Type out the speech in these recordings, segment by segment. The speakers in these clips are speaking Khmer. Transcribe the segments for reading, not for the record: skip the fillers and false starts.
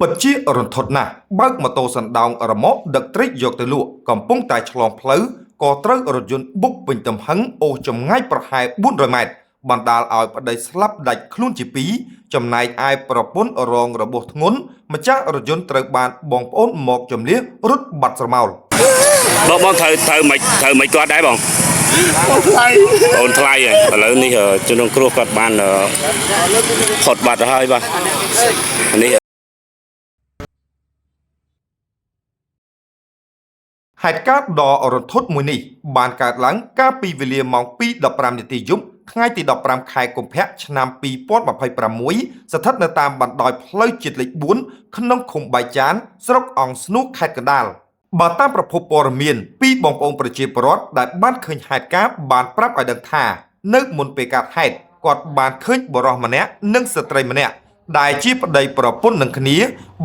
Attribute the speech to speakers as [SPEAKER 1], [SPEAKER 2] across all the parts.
[SPEAKER 1] ពិតជារន្ធត់ណាស់បើកម៉ូតូសណ្ដោងរមាក់ដឹកត្រីយកទៅលក់កំពុងតែឆ្លងផ្លូវក៏ត្រូវរថយន្តបុកពេញទំហឹងអូសចម្ងាយប្រហែល400ម៉ែត្របណ្ដាលឲ្យប្តីស្លាប់ដាច់ខ្លួនជាពីរចំណែកឯប្រពន្ធរងរបួសធ្ងន់ម្ចាស់រថយន្តត្រូវបានបងប្អូនមកជំលះរត់បាត់ស្រមោល
[SPEAKER 2] បងបងត្រូវត្រូវមិនត្រូវមិនគាត់ដែរបង
[SPEAKER 3] បងថ្លៃ
[SPEAKER 2] អូនថ្លៃហើយឥឡូវនេះជនរងគ្រោះគាត់បានផុតបាត់ទៅហើយបាទនេះ
[SPEAKER 1] ហេតុការណ៍ដ៏រន្ធត់មួយនេះបានកើតឡើងកាលពីវេលាម៉ោង2:15នាទីយប់ថ្ងៃទី15ខែកុម្ភៈឆ្នាំ2026ស្ថិតនៅតាមបណ្ដោយផ្លូវជាតិលេខ4ក្នុងឃុំបាយចានស្រុកអង្គស្នួរខេត្តកណ្ដាលបើតាមប្រភពព័ត៌មានពីបងប្អូនប្រជាពលរដ្ឋដែលបានឃើញហេតុការណ៍បានប្រាប់ឲ្យដឹងថានៅមុនពេលកើតហេតុគាត់បានឃើញបុរសម្នាក់និងស្ត្រីម្នាក់ដែលជាប្តីប្រពន្ធនឹងគ្នា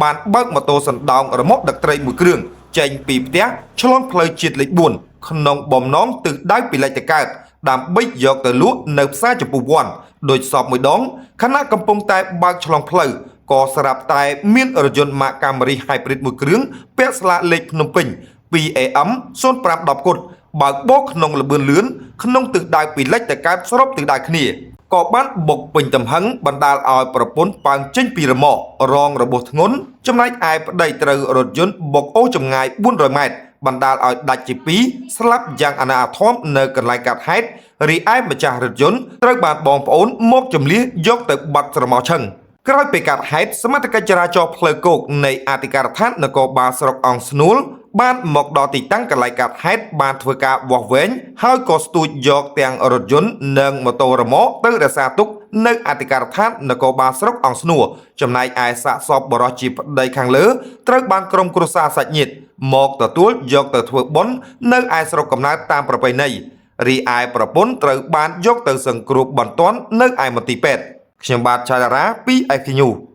[SPEAKER 1] បានបើកម៉ូតូសណ្ដោងរមាក់ដឹកត្រីមួយគ្រឿងចេញពីផ្ទះឆ្លងផ្លូវជាតិលេខ4ក្នុងបំណងទិសដៅពីលិចទៅកើតដើម្បីយកទៅលក់នៅផ្សារចំពោះវ័នដោយសពមួយដងខណៈកំពុងតែបើកឆ្លងផ្លូវក៏ស្រាប់តែមានរថយន្តម៉ាកកាមេរី Hybrid មួយគ្រឿងពាក់ស្លាកលេខភ្នំពេញ 2AM 0510គុតបើកបោកក្នុងល្បឿនលឿនក្នុងទិសដៅពីលិចទៅកើតស្របទិសដៅគ្នាក៏បានបុកពេញទំហឹងបណ្ដាលឲ្យប្រពន្ធប៉ើងចេញពីរមាក់រងរបួសធ្ងន់ចំណែកឯប្តីត្រូវរថយន្តបុកអូសចម្ងាយ400ម៉ែត្របណ្ដាលឲ្យដាច់ជាពីរស្លាប់យ៉ាងអនាធមនៅកន្លែងកាត់ហេតុរីឯម្ចាស់រថយន្តត្រូវបានបងប្អូនមកជំលះយកទៅបាត់ស្រមោលឈឹងក្រោយពេលកាត់ហេតុសមត្ថកិច្ចចរាចរណ៍ផ្លូវគោកនៃអធិការដ្ឋាននគរបាលស្រុកអង្គស្នួលបានមកដល់ទីតាំងកន្លែងកាត់ហេតុបានធ្វើការវាស់វែងហើយក៏ស្ទូចយកទាំងរថយន្តនិងម៉ូតូរ៉ឺម៉កទៅរក្សាទុកនៅអធិការដ្ឋាននគរបាលស្រុកអង្គស្នួលចំណែកឯសាកសពបុរសជាប្តីខាងលើត្រូវបានក្រុមគ្រួសារសាច់ញាតិមកទទួលយកទៅធ្វើបុណ្យនៅឯស្រុកកំណើតតាមប្រពៃណីរីឯប្រពន្ធត្រូវបានយកទៅសង្គ្រោះបន្ទាន់នៅឯមន្ទីរពេទ្យខ្ញុំបាទឆាដារាពី FQ News។